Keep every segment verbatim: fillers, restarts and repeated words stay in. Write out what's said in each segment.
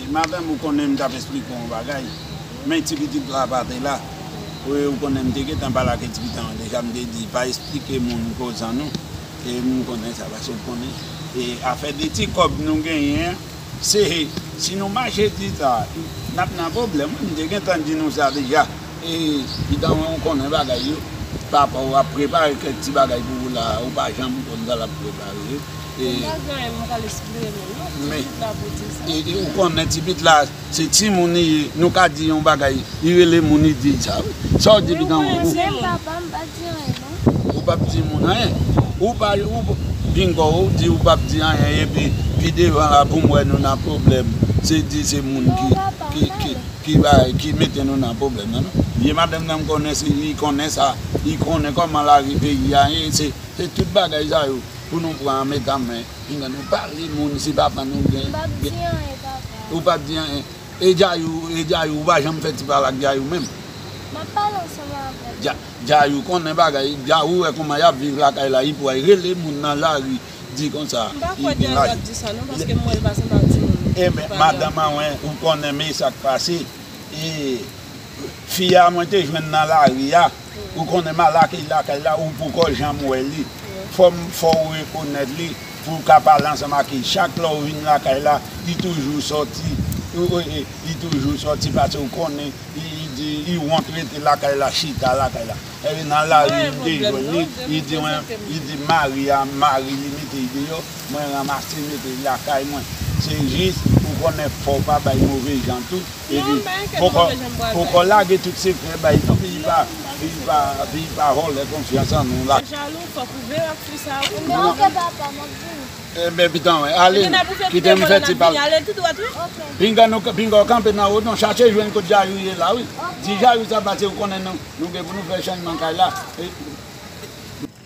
Madanm, ou konnen m t ap esplike w yon bagay, men ti pitit la pa te la. Wi, ou konnen m te gentan pale ak ti pitit lan deja, m te di pa esplike moun koz an non. E m konnen sa, paske ou konnen. E afè de ti kòb nou genyen an, se, si nou mache di sa, n ap nan pwoblèm. Wi, m te gentan di nou sa deja. E pitit lan, ou konnen bagay yo. Papa w ap prepare kèk ti bagay pou ou la, ou pa janm konn sa l ap prepare. E, Mwen pa gen anyen mwen pral esplike moun non, ti men, pitit la pou di sa. E, e, ou konnen ti pitit la, se timoun li ye, nou ka di yon bagay, li rele moun, li di sa, wi. Sa w di, pitit lan, ou, Menm papa m pa di anyen non. Ou p ap di moun anyen. Ou pa, ou, bingo, ou di ou p ap di anyen, epi pi devan la pou m wè nou nan pwoblèm. Se di se moun ki, ki, ki, ki bay, ki mete nou nan pwoblèm nan, non. Vye madanm nan m konnen, se, li konnen sa, li konnen kòman lari peyi a ye, se, se tout bagay sa yo pou nou pran an met an men. Pinga nou pale moun, se papa nou gen. M p ap di anyen, papa. Ou p ap di anyen. E Djayou, e Djayou, ou pa janm fè ti pale ak Djayou menm. M ap pale ansanm avè l. Dja-, Djayou konnen bagay, Djayou wè kòman y ap viv lakay la, li pral rele moun nan lari, di konsa, M pa kwè Djayou ap di sa non, paske m wè l pa sanble ak timoun. Ebyen, madanm an, wen, ou konnen, men sa k pase. E fi a mwen te jwenn nan lari a, ou konnen m al akèy lakay la, ou poko janm wè li. Fò m, fò w rekonèt li, pou w ka pale ansanm ak li. Chak lè w vin lakay la, li toujou sòti. Ou, ou, e, li toujou sòti, paske w konnen, li, li di, li wont rete lakay la, chita lakay la. Epi nan lari, m te jwenn li, li di mwen, li di mari a, mari li mete l deyò, mwen ranmase mete l lakay mwen. Se jis, ou konnen, fò w pa bay move jan tou. Epi, poko, poko lage tout sekrè bay non, pi pa, pi pa, pi pa vòlè konfyans an nou la. Jalou, fòk ou veye ak fi sa a wi. Non, ok, papa, m ap vini. Enben, pitit lan, ale, kite m fè ti pale. Ale tou dwat wi. Ok. Pinga nou, pinga w kanpe nan wout, nou chache jwenn kot Djayou ye la, wi. Ok. Di Djayou sa pase, ou konnen nou, nou gen pou nou fè chanjman kay la. E,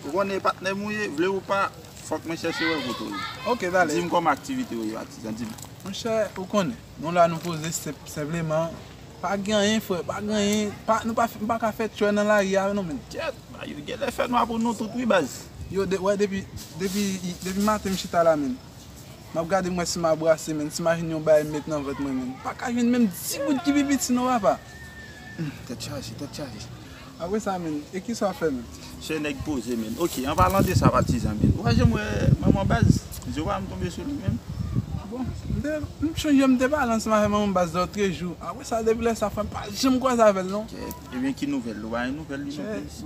ou konnen patnè m ou ye, vle ou pa, fòk mwen chèche wè kote w ye. Ok, talè. Di m kòman aktivite w ye, patizan, di m. Monchè, ou konnen, nou la nou poze senp-, senpleman. Pa gen anyen, frè, pa gen anyen. Pa, nou pa, m pa ka fè tchwè nan lari a, non, men. Kèt, ba yo genlè fè nwa pou nou tout, wi, baz. Yo, de, wè, depi, depi, depi maten m chita la, men. M ap gade m wè si m a brase, men. Si m a jwenn yon bagay m met nan vant mwen, men. Pa ka jwenn menm dis goud ki pi piti, non, papa. Hmm, tèt chaje, tèt chaje. Apre sa, men, e kisa w ap fè, men? Chè nèg poze, men. Ok, an palan de sa, patizan, men. Ou pa janm wè manman baz? Zye pa m tonbe sou li, men. Bon, m te, m chonje m te pale ansanm avè manman baz lòtrejou. Apre sa, depi lè sa, frè m pa janm kwaze avè l, non. Kèt, ebyen, ki nouvèl? Ou pa gen nouvèl li non plis?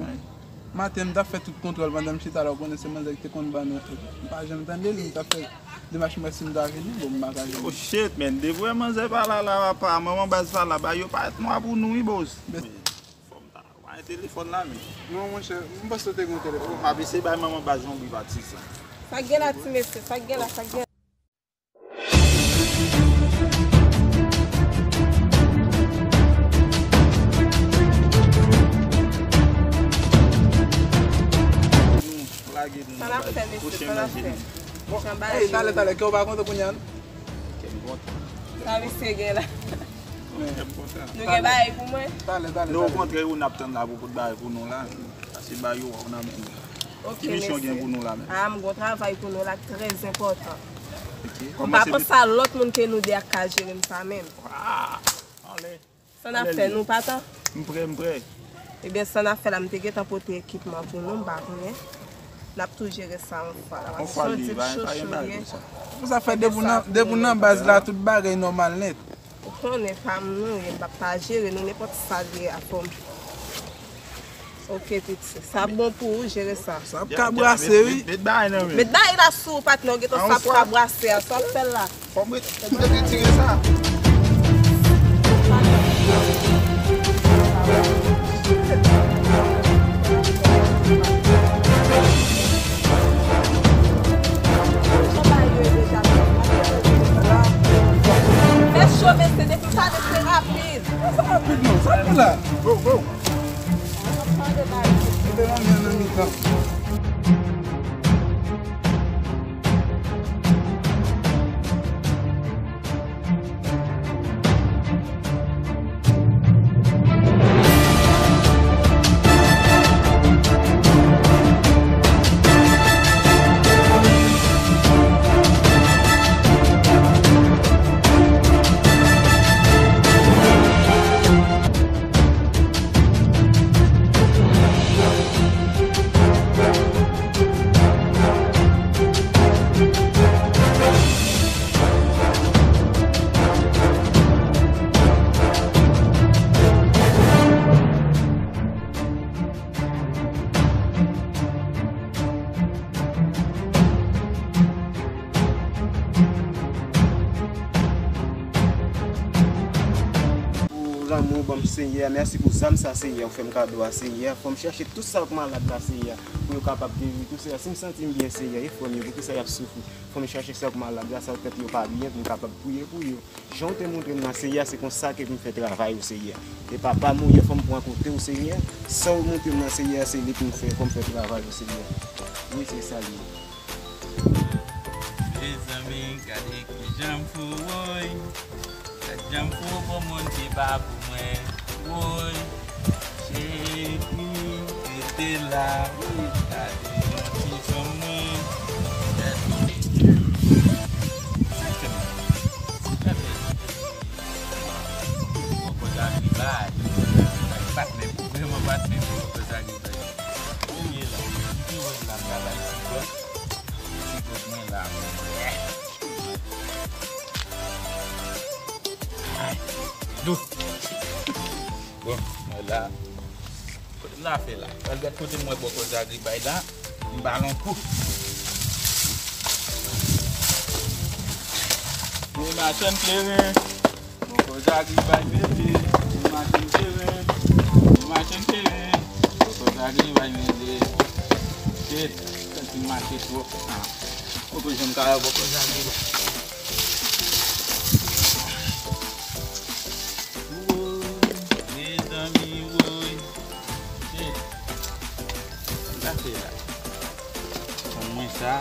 Maten, m t ap fè tout kontwòl pandan m chita la, ou konnen se manzè ki te konn ban nou. M pa janm tande li, m t ap fè demach m wè si m ta vini, bon, m pa ka vini. Oh shit, man, depi wè manzè pa la, la, pa, manman baz pa la, ba yo parèt nwa pou nou, wi, boss. Fò m ta, pa gen telefòn la, men. Non, monchè, m panse w te gen yon telefòn. M ap eseye bay manman baz yon bri patizan. Sa k gen la, ti mesye, sa k gen la, sa k gen la? Sa n ap fè, mesye, sa n ap fè? Ey, talè, talè, kè w pa kontan kounye a, non? Kè m kontan. Sa misye gen la? Kè m kontan. Nou gen bagay pou mwen? Talè, talè, talè. Non, okontrè, ou n ap tann la pou pot bagay pou nou la. Pase ba yo wè w nan men nou. Ok, mesye. Ki misyon gen pou nou la menm? Ah, m gon travay pou nou la k trè enpòtan. Ok. M pa panse a lòt moun ke nou de a k ka jere m sa menm. Ah, anlè. Sa n ap fè, nou pa tan? M prè, m prè. Ebyen, sa n ap fè la, m te gentan pote ekipman pou nou, m pa konnen. N ap tou jere sa yon fwa la. Yon fwa li, pa, pa gen bagay konsa. Pou sa fè depi w nan, depi w nan baz la, tout bagay nòmal nèt. Ou konnen pa m nou ye, m p ap pa jere nou nenpòt sa l ye a fò m. Ok, piti. Sa bon pou ou, jere sa. Sa ap ka brase, wi. Met, met, met bagay nan men. Met bagay la sou ou, patnè, w gentan sa ap ka brase a. Sa w ap fè l la? Fò m ret, m ret retire sa. Fè cho, mesye, depi m pale, se rapid. Sa rapid, non. Sa k gen la? Go, go. Mete manmi an nan mitan. Lanmou w ban m, Senyè. Mèsi pou zam sa, Senyè, ou fè m kado a, Senyè. Fò m chèche tout sa k malad la, Senyè, pou yo kapab geri tou, Senyè. Si m santi m byen, Senyè, e frè m yo, poukisa y ap soufri? Fò m chèche sa k malad la, sa yo tèt yo pa byen, pou m kapab priye pou yo. Jan w te montre m nan, Senyè, se konsa ke pou m fè travay ou, Senyè. E papa m ou ye, fò m pran kote w, Senyè. Sa w montre m nan, Senyè, se li pou m fè, fò m fè travay ou, Senyè. Wi, se sa l ye. Mezanmi, gade kijan m fou, woy. Gad jan m fou pou moun ki pa pou mwen, woy. Cheri, rete la, woy. Gade yon ti fanm mwen. Gade. Sa k fè m? Gade. Bòkò Zagri bay. Patnè, vrèman patnè, bòkò Zagri bay. Ou ye la, ou te wè m la, m travay ti bòk. Ti bòk mwen la. Ay, dou. Bon, mwen la. Kote m la fè la? Al gad kote m wè bòkò Zagri bay la. M ba l on kou. Mwen machann kleren. Bòkò Zagri bay mele. Mwen machann kleren. Mwen machann kleren. Bòkò Zagri bay mele. Shit, santi m mache twòp. Ah. Poko janm ka wè bòkò Zagri bay. Woy, mezanmi, woy. Shit. Sa fè la. Ban mwen sa.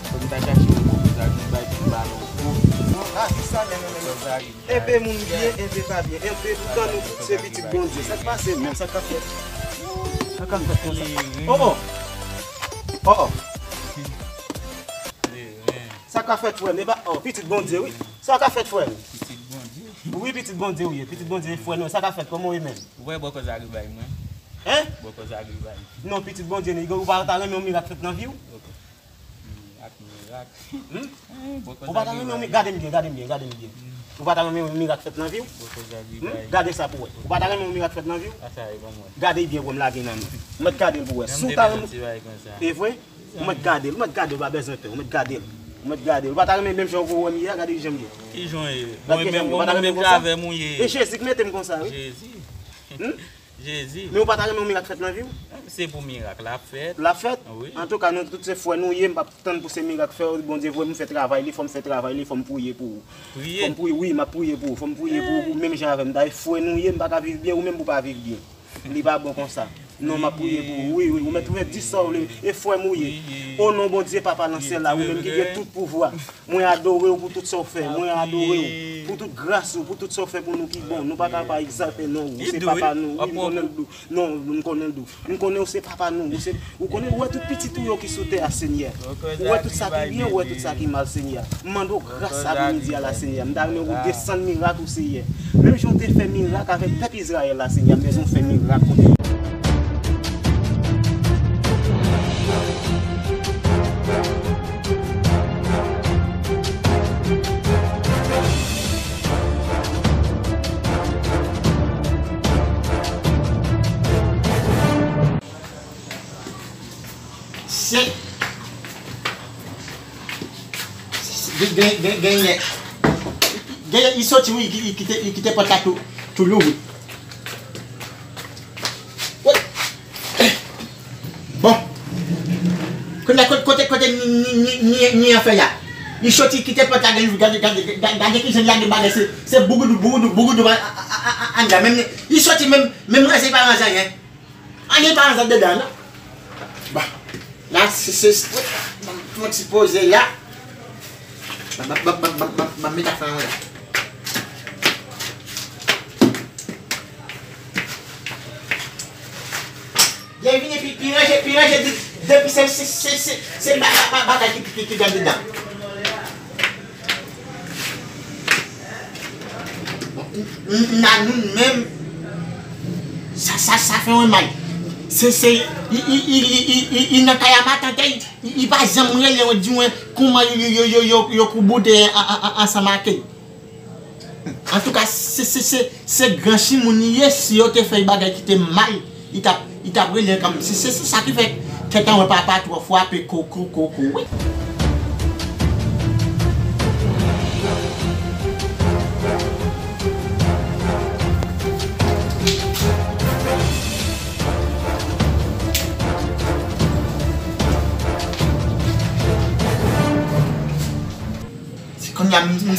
Fò m ta chache yon bòkò Zagri bay pou m ba l on kou. Non, a, ki sa menm, menm, menm. Bòkò Zagri bay. Enpe moun byen, enpe pa byen. Enpe poutan nou tout se pitit Bondye. Sa k pase menm? Sa k ap fèt? Sa k ap fèt konsa? Oh, oh. Oh, oh. Sa k ap fèt, frè m? E pa, oh, pitit Bondye, wi. Sa k ap fèt, frè m? Pitit Bondye. Wi, pitit Bondye, wi. Pitit Bondye, frè nou. Sa k ap fèt? Kòman w ye menm? Ou wè bòkò Zagri bay mwen? Hein? Bòkò Zagri bay. Non, pitit Bondye, nèg, ou pa ta renmen yon mirak fèt nan vi w? Mirak, mirak. Hmm? Eh, bòkò Zagri bay. Ou pa ta renmen yon mi-, gade m byen, gade m byen, gade m byen. Hmm. Ou pa ta renmen yon mirak fèt nan vi w? Bòkò Zagri bay. Hmm? Gade sa pou wè. Ou pa ta renmen yon mirak fèt nan vi w? Asa e ban mwen. Gade l byen pou m lage nan men. Mèt gade l pou wè. Si w ta renmen. E vre? Ou mèt gade l, ou mèt gade l, ou pa bezwen pè, ou mèt gade l. Ou mèt gade l. Ou pa ta renmen menm jan ou wè m ye a, gade kijan m ye. Kijan w ye? Gade kijan m ye, ou pa ta renmen konsa? E Jezi k mete m konsa, wi. Jezi. Hmm? Jezi. Men ou pa ta renmen yon mirak fèt nan vi w? Se pou mirak la fèt. La fèt? Wi. Antouka, nou tout se frè nou ye, m p ap tann pou se mirak fè, Bondye voye m fè travay li, fò m fè travay li, fò m priye pou ou. Priye? Fò m priye, wi, m ap priye pou ou, fò m priye pou ou, menm jan avè m. Dayè frè nou ye, m pa ka viv byen, ou menm pou pa viv byen. Li pa bon konsa. Non, m ap priye pou ou. Wi, wi, ou mèt ouvè di sa w vle. E frè m ou ye. O non Bondye, Papa nan syèl la, ou menm ki gen tout pouvwa. Mwen adore w pou tout sa w fè. Mwen adore w pou tout gras ou, pou tout sa w fè pou nou ki bon. Nou pa ka pa egzalye non ou. Se papa nou. Wi, m konnen l dou. Non, m konnen l dou. M konnen ou se papa nou. Ou se, ou konnen, ou wè tout pitit ou yo ki sou tè a, Senyè. Ou wè tout sa ki byen, ou wè tout sa ki mal, Senyè. M mande w gras apremidi a la, Senyè. M ta renmen ou desann mirak ou, Senyè. Menm jan w te fè mirak avèk pèp Izrayèl la, Senyè, m bezwen w fè mirak kounye a. Se, se, gen, gen, gen, genyen, genyen, li soti, wi, li, li kite, li kite pòt la tou, tou louvri. Wi. Bon. Kounye a, kote, kote, kote ni, ni, ni, ni, ni an fè a? Li soti, kite pòt la, gade, gade, gade, gade, gade kijan li lage bagay, se, se bougoudou, bougoudou, bougoudou, a, a, a, a, a, anndan. Menm li, li soti, menm, menm ranse, li pa ranse anyen. Anyen pa anzòd dedan, non. Bon. La, se, se, se, ban m fè yon ti poze la. Ban, ban, ban m met afè an la. Byenvini, pi, pi ranje, pi ranje, de-, depi se, se, se, se, se ba, ba, ba, bagay ki, ki, ki, ki dedan. Bon, n-, n-, Nanoun menm, sa, sa, sa fè mwen mal. Se, se, li, li nan kay a matant, li, li pa janm rele mwen, di mwen kòman yo, yo, yo, yo, yo, yo kouboude an, an, an, ansanm ak li. Antouka, se, se, se, se gran timoun li ye, si yo te fè bagay ki te mal, li t ap, li t ap rele kanmenm. Se, se, se sa ki fè tèt an mwen papa twò frape ko, ko, ko, ko, wi.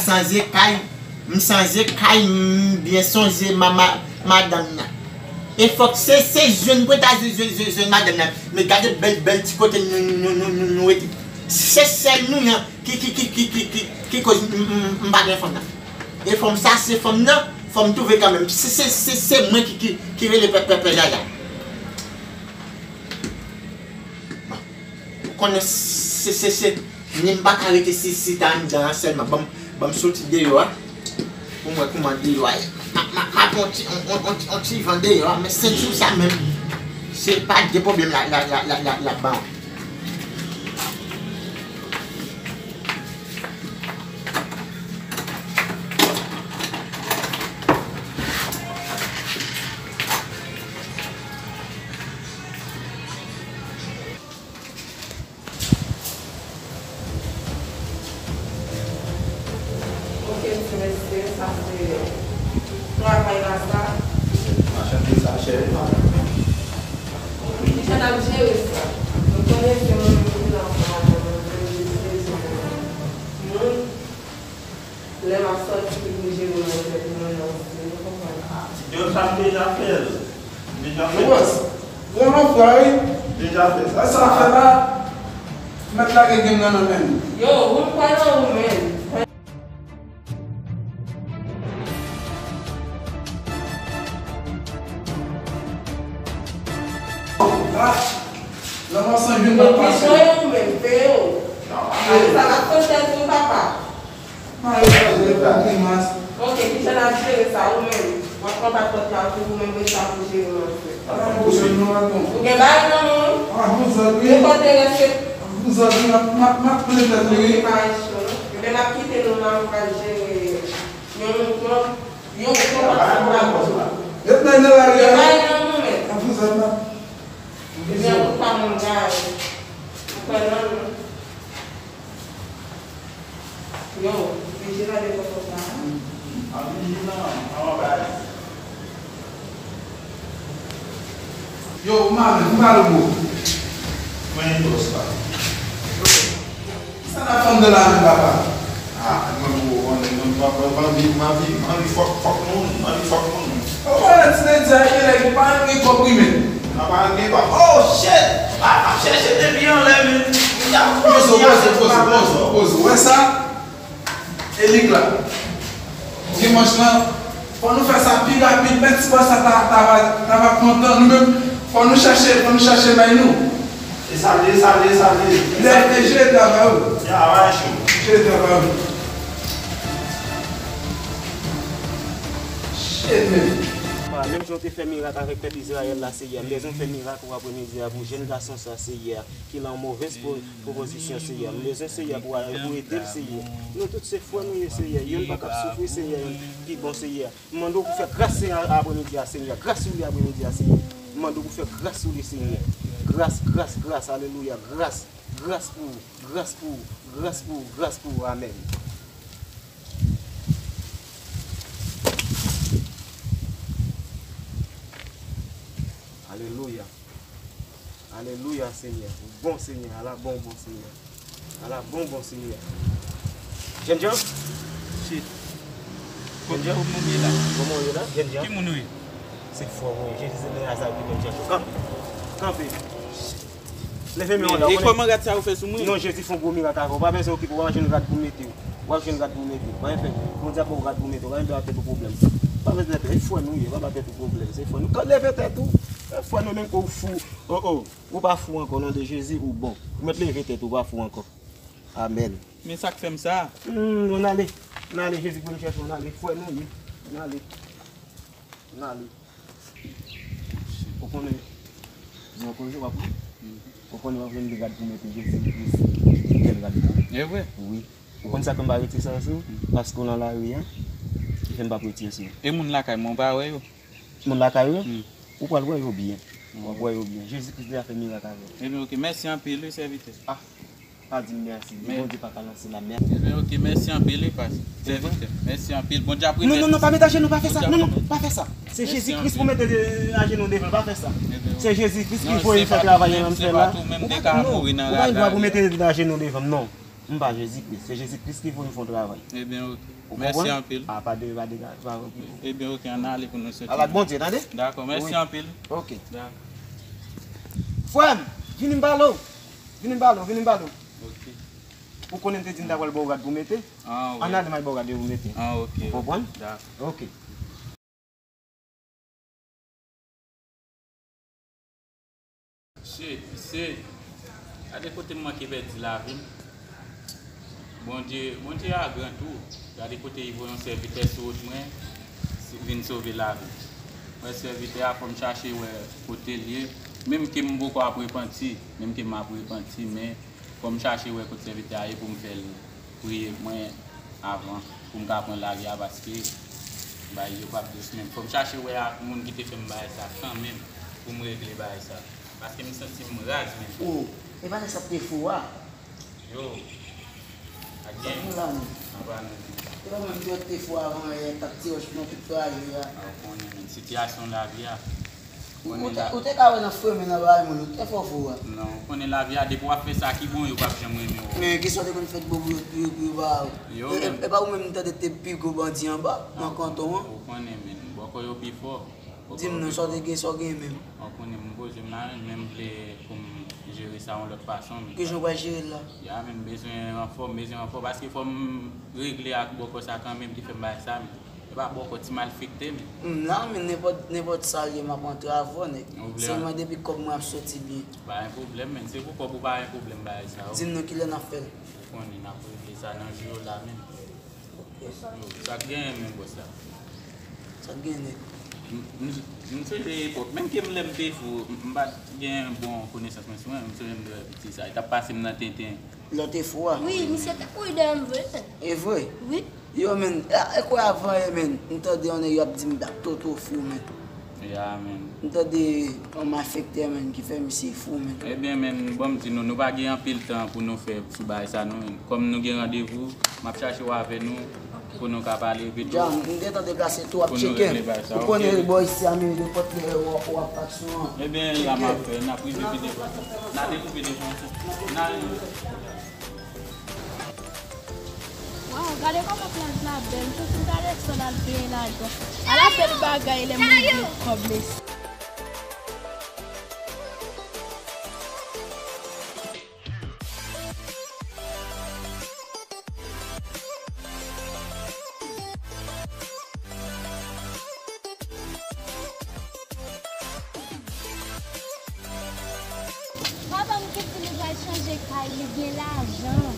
Sonje kay, m sonje kay, m byen sonje ma, ma, madanm nan. E fòk se, se jwenn pou ta jwenn, jwenn, jwenn, jwenn madanm nan. Men gade bèl, bèl ti kote nou, nou, nou, nou, nou rete. Se sèl nou an ki, ki, ki koz m, m, m pa gen fanm nan. E fanm sa, se fanm nan, fò m twouve kanmenm. Se, se, se, se mwen ki, ki, ki rele pè, pè, pè Jaja. Bon. Ou konnen se, se, se, ni m pa ka rete si, si ta anndan an sèlman. Ban m, ban m soti deyò a. Pou m wè kouman deyò a ye. M ap, m ap, m ap on ti, on, on, on, on ti van deyò a, men senti w sa menm. Se pa de pwoblèm la, la, la, la, la, la ban w. Ok, ti mesye, sa se travay la sa. Machandiz la chè. Kijan n ap jere sa? Nou konnen se mwen menm ki nan fwa a, mwen menm ki bezwen moun. Lè m ap sòti pou m jere manzè pou mwen nan osi, nou konprann? Yo, sa m deja fè l. M deja fè l. Ou wè sa? Vrèman fwa, wi. Deja fè sa. Sa w ap fè la, mèt lage game nan nan men l. Yo, ou m kwè nan ou, menn. Ah, lè m ap sanj vin nan pase. Yo, men, Teo. Sa n ap fè tèt ou, papa. Mari sa jere pou grimas. Ok, kijan n ap jere sa ou menm? W ap pran bat pòt la pou ou menm, rete la pou jere manzè. Ou gen bagay nan men w? Ou kote rèske. M ap, m ap, m ap plen tèt li, wi. Ebyen, n ap kite nou la, nou pral jere yon, yon, yon, yon pòt la pou ou. Yo t nan lari a. Gen bagay nan men w, men. Ebyen, ou pa menm gade. Ou kwè nan nou. Yo, vijilan de pòt la. An vijilan, an baz. Yo, ou mare, m pral ou. Mwen, bòs la. Sa n ap fè anndan la menm, papa? Ah, mwen, mwen, mwen, mwen, mwen, mwen anvi, mwen anvi, mwen anvi fòk, fòk moun, mwen anvi fòk moun. Ou konnen ti nèg sa, gen lè li pa renmen konprime. Nan pa renmen pa. Oh, shit! Ah, m ap chèche depi anlè, men. Poze, poze, poze, poze, poze. Ou wè sa? E lig la. Dimanch lan, fò nou fè sa pi rapid, men ti bòs sa ta, ta va, ta va pran tan. Nou menm, fò nou chèche, fò nou chèche may nou. E sa l ye, sa l ye, sa l ye. Lè, lè, jere travay ou. Ya, travay cho. Jere travay ou. Shit, man. Papa, menm jan w te fè mirak avèk pèp Izrayèl la, Seyè, m bezwen w fè mirak ou apremidi a pou jèn gason sa, Seyè, ki nan movèz po-, pwopozisyon, Seyè. M bezwen, Seyè, pou, pou ede l, Seyè. Nou tout se frè nou ye, Seyè. Youn pa kab soufri, Seyè, youn pi bon, Seyè. M mande w pou fè gras, Seyè, apremidi a, Seyè. Gras sou li apremidi a, Seyè. M mande w pou fè gras sou li, Seyè. Gras, gras, gras, alelouya, gras. Gras pou ou, gras pou ou, gras pou ou, gras pou ou. Amèn. Alelouya. Alelouya, Senyè. Ou bon, Senyè. Ala bon, bon, Senyè. Ala bon, bon, Senyè. Jènjan? Shit. Jènjan? Kòman w ye la? Kòman w ye la, Jènjan? Ki moun ou ye? Se fwa mwen, Jezi de Nazarèt ki vin chèche w. Kanpe. Kanpe. Leve men w la. E kòman rad sa yo fè sou mwen? Non, Jezi fè yon gwo mirak avè w. Pa bezwen okipe w, w a jwenn rad pou mete w. W a jwenn rad pou mete w. Pa gen pè. Bondye ap ba w rad pou mete w. Pa gen pè, w ap tèt ou pwoblèm. Pa bezwen pè. E fwa nou ye, pa ba tèt ou pwoblèm. Se fwa nou. Leve tèt ou. E fwa nou menm ke w fou. Oh, oh. Ou pa fou ankò, non de Jezi, ou bon. Ou mèt leve tèt ou, pa fou ankò. Amèn. Men sa k fè m sa? Hmm, ann ale. Ann ale, Jezi pou vin chèche w, ann ale. Fwa nou ye. Ann ale. Ann ale. Ou konnen, di yon koze w ap ri. Ou konnen w ap jwenn de rad pou mete Jezi Kris, bèl rad pou ou. E vre? Wi. Ou konn sa fè m pa retire sa sou ou? Paske w nan lari a, ki fè m p ap retire sou ou. E moun lakay mwen, ou pa wè yo? Moun lakay ou? Wi. Ou pral wè yo byen. Ou ap wè yo byen. Jezi Kris deja fè mirak avè w. Ebyen, oke. Mèsi anpil, wi, sèvitè. Ah. Pa di m mèsi. Bondye pa ka lanse la mèsi. Ebyen, oke, mèsi anpil, wi, pas. Sèvitè. Mèsi anpil. Bondye ap remèt. Non, non, non, pa met ajenou, pa fè sa. Non, non, pa fè sa. Se Jezi Kris pou mete ajenou devan, pa fè sa. Se Jezi Kris ki voye fè travay nan fè la. Ou pa gen dwa pou mete ajenou devan m, non. M pa Jezi Kris. Se Jezi Kris ki voye m fè yon travay. Ebyen, oke. Ou konprann? Mèsi anpil. A, pa de, pa de, pa de, pa de. Ebyen, oke, ann ale pou nou soti. Al ak Bondye, tande? Dakò, mèsi anpil. Oke. Dakò. Frè m, vini m pale w. Vini m pale w, vini m pale w. Oke. Ou konnen m te di m ta pral ba w rad pou mete? Ah, wi. Ann ale m al ba w rad yo pou mete. Ah, oke. Ou konprann? Dakò. Oke. Shit, shit. Gade kote m manke pèdi lavi m. Bondye, Bondye a gran tou. Gade kote li voye yon sèvitè sou wout mwen, si, vin sove lavi m. Mwen sèvitè a, fò m chache wè kote l ye. Menm ke m poko ap repanti, menm ke m ap repanti, men fò m chache wè kote sèvitè a ye pou m fè l priye pou mwen avan, pou m ka pran lari a, paske bagay yo p ap dous menm. Fò m chache wè ak moun ki te fè m bagay sa kanmenm, pou m regle bagay sa. Paske m santi m raz menm. O, e pa nèg sa k te fou a? Yo, ak gen. Sa pou la menm? Apa nou di. E pa mwen m te wè k te fou avan yè, t ap tire w nan tout raje a. A, ou konnen menm sitiyasyon lavi a. Ou, ou te, ou te ka wè nan fèmen nan bagay moun, ou te fè w fou a. Non, ou konnen lavi a, depi w ap fè sa ki bon, yo p ap janm renmen w. Men kisa w te konn fè pou yo, pou yo, pou yo pa. Yo, e, e, menm. E pa ou menm m tande te pi gwo bandi anba, nan kanton an. Ou konnen, men, bòkò yo pi fò. Di m non, sa w te gen, sa w gen menm. Ou konnen m poze m la, men m vle pou m jere sa yon lòt fason, men. Kijan w pral jere l la? Ya, men m bezwen ranfò, m bezwen ranfò, paske fò m regle ak bòkò sa kanmenm ki fè m bay sa, men. E pa bòkò ti malfektè, men. M la, men nenpòt, nenpòt sa l ye, m ap antre avè w, nèg. Ou vle. Sèlman depi kòb mwen ap soti byen. Pa gen pwoblèm, men. Se pou kòb ou pa gen pwoblèm bay sa, wi. Di m non, kilè n ap fè l? Ou konnen, n ap regle sa nan jou yo la, men. Yo, sa k genyen, men, bòs la? Sa k genyen nèt? M, m, m sonje epòk, menm ke m lè m te fou, m, m pa t gen bon konesans, men sou mwen, m sonje m te wè piti sa, li t ap pase m nan tenten. Lè w te fou a? Wi, misye te kouri dèyè m vre. E vre? Wi. Yo, men, e, e kwè avan yè, men, m tande yon nèg y ap di m Black Toto fou, men. Ya, men. M tande yon malfektè, men, ki fè misye fou, men. Ebyen, men, bon, m di nou, nou pa gen anpil tan pou nou fè sou bagay sa, non, men. Kòm nou gen randevou, m ap chache w avè nou pou nou ka pale pito. Dja, m gentan deplase tou, ap tcheke m. Ou konnen bò isi a, men nenpòt lè w ap, w ap aksyon an. Ebyen, la m ap fè, n ap rive pi devan. N a dekoupe devan. N a Waw, gade kòman plaj la bèl. M santi m ta desann al benyen ladan. Ala bèl bagay lè moun gen kòb mesye. Papa m ki di li pral chanje kay, li gen lajan.